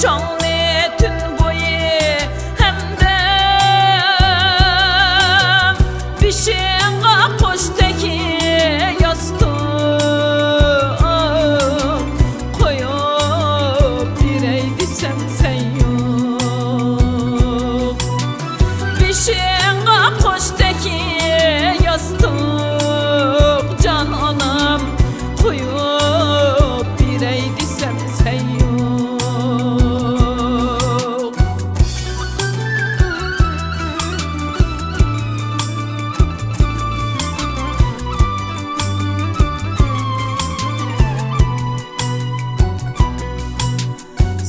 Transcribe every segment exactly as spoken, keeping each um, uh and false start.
چوڭنى تۈن بويى ھەمدەم، بېشىڭغا قوشتەك ياستۇق قويۇپ بېرەي دېسەم سەن يوق. بېشىڭغا قوشتەك ياستۇق جان ئانام، قويۇپ بېرەي دېسەم سەن يوق.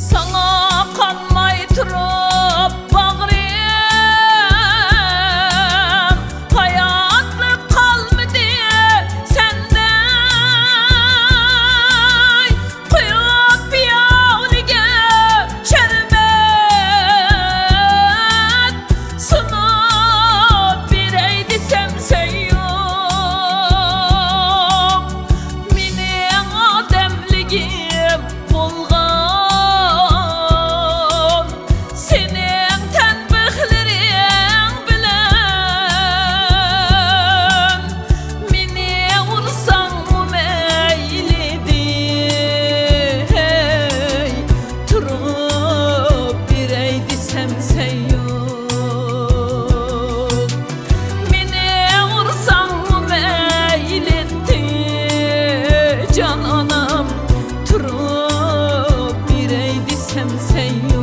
ساڭا قانماي تۇرۇپ باغرىم، ھاياتلىق قالمىدى سەندەك. قۇيۇپ پىيالىگە شەربەت، سۇنۇپ بېرەي دېسەم سەن يوق. مېنىڭ ئادەملىكىم بولغان سېنىڭ تەنبىھلىرىڭ بىلەن، مېنى ئۇرساڭمۇ مەيلىدى، ھەي، تۇرۇپ بېرەي دېسەم سەن يوق. مېنى ئۇرساڭمۇ مەيلىدى جان ئانام، تۇرۇپ بېرەي دېسەم سەن يوق.